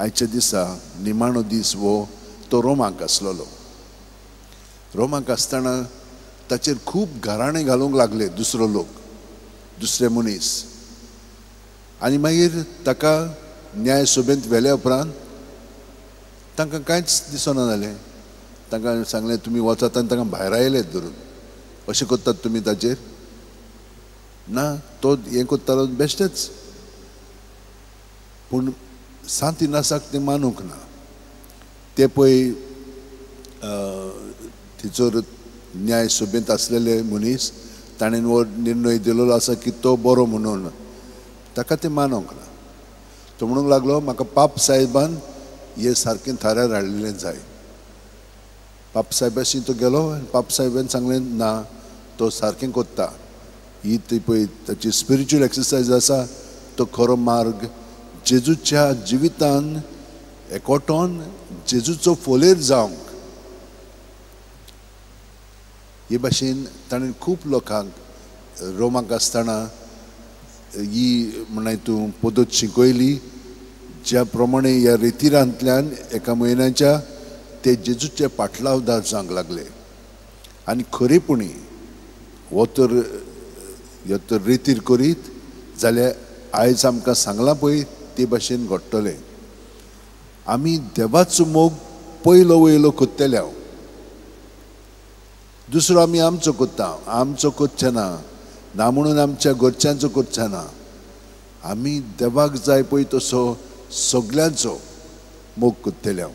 आयच्या दिसा निमाणो दीस वो तो रोमाक आसलेलो. रोमाक आसतना ताचेर खूब घराणें घालूंक लागले दुसरो लोक, दुसरे मनीस. आनी मागीर ताका न्याय सभेंत व्हेल्या उपरांत तांकां कांयच दिसना जालें. तांकां सांगलें तुमी वचात आनी तांकां भायर आयले धरून, अशें करतात तुमी ताचेर ना, तो हें करतालो बेश्टेच. पूण सांत इनासाक तें मानूंक ना. ते पळय थंयसर न्याय सभेंत आसलेले मनीस ताणें हो निर्णय दिलेलो आसा की तो बरो म्हणून, ताका तें मानूंक ना. तो म्हणूंक लागलो म्हाका पाप साहेबान हे सारकें थाऱ्यार हाडलेलें जाय. पाप साहेबाशी तो गेलो आनी पाप साहेबान सांगलें ना, तो सारकें कोत्ता, ही ती पळय ताची स्पिरिच्युअल एक्सरसायज आसा, तो खरो मार्ग जेजूच्या जिवितान एकोटोन जेजूचो फोलेर जावंक. हे भाशेन ताणें खूब लोकांक रोमाक आसतना ही म्हणाय तूं पद्दत शिकयली, ज्या प्रमाणे ह्या रेतिरांतल्यान एका म्हयन्याच्या ते जेजूचे पाटलावदार जावंक लागले. आनी खरेपणी हो तर ह्यो तर रेतीर करीत जाल्यार आयज आमकां सांगलां पळय ते भाशेन घडटलें. आमी देवाचो मोग पयलो वयलो कोत्तले, हांव दुसरो आमी आमचो कोत्ता, आमचो कोच्चे ना, ना म्हणून आमच्या घरच्यांचो कोच्चे ना. आमी देवाक जाय पळय तसो सगल्यांचो मोग कोत्तले. हांव